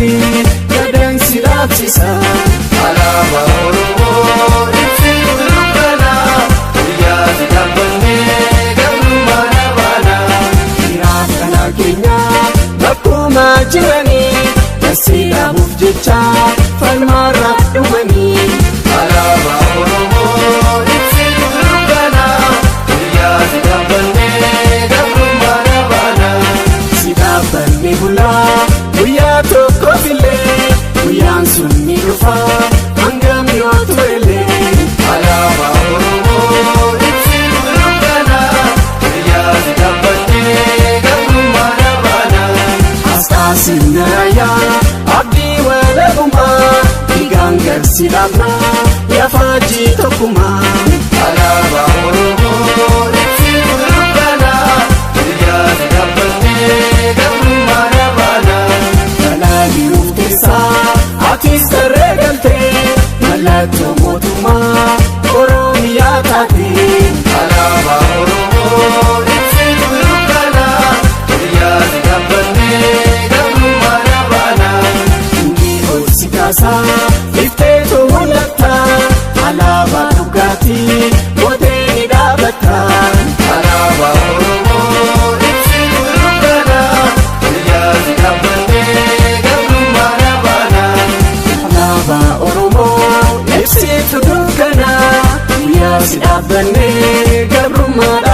galti gadaan si dhaabsisa. Alaabaa Oromoo ibsituu dukkanaa, guyyaa si dhaabbannee gabrummaa dhabaanaa. Dhiiraaf kanaa keenya bakkuma jiranii, dasii dhaabuuf jecha falmaarraa dhumanii. Alaabaa Oromoo ibsituu dukkanaa, guyyaa si dhaabbannee gabrummaa dhabaanaa. Si dhaabbanne bulaa guyyaa tokkoof illee, guyyaan sun ni dhufa hangam yoo turellee. Alaabaa Oromoo ibsituu dukkanaa, guyyaa si dhaabbannee gabrummaa dhabaanaa. Asxaa sirna raayyaa abdii walabummaa, dhiigaan garsi dhaabnaa yafaajii tokkummaa. Alaabaa Oromoo ibsituu dukkanaa, guyyaa si dhaabbannee gabrummaa dhabaanaa. Balaa jiruuf teessaa atis tarree galtee, mallattoo mootummaa Oromiyaa taate. Alaabaa Oromoo ibsituu dukkanaa, guyyaa si dhaabbannee gabrummaa dhabaanaa. Inni ol si kaasaa ifteetu mul'atta, alaabaa dhugaatii gootee ni dhaabatta. Alaabaa Oromoo ibsituu dukkanaa, guyyaa si dhaabbannee gabrummaa dhabaanaa. Alaabaa Oromoo ibsitu dukkanaa, guyyaa si dhaabbannee gabrummaa.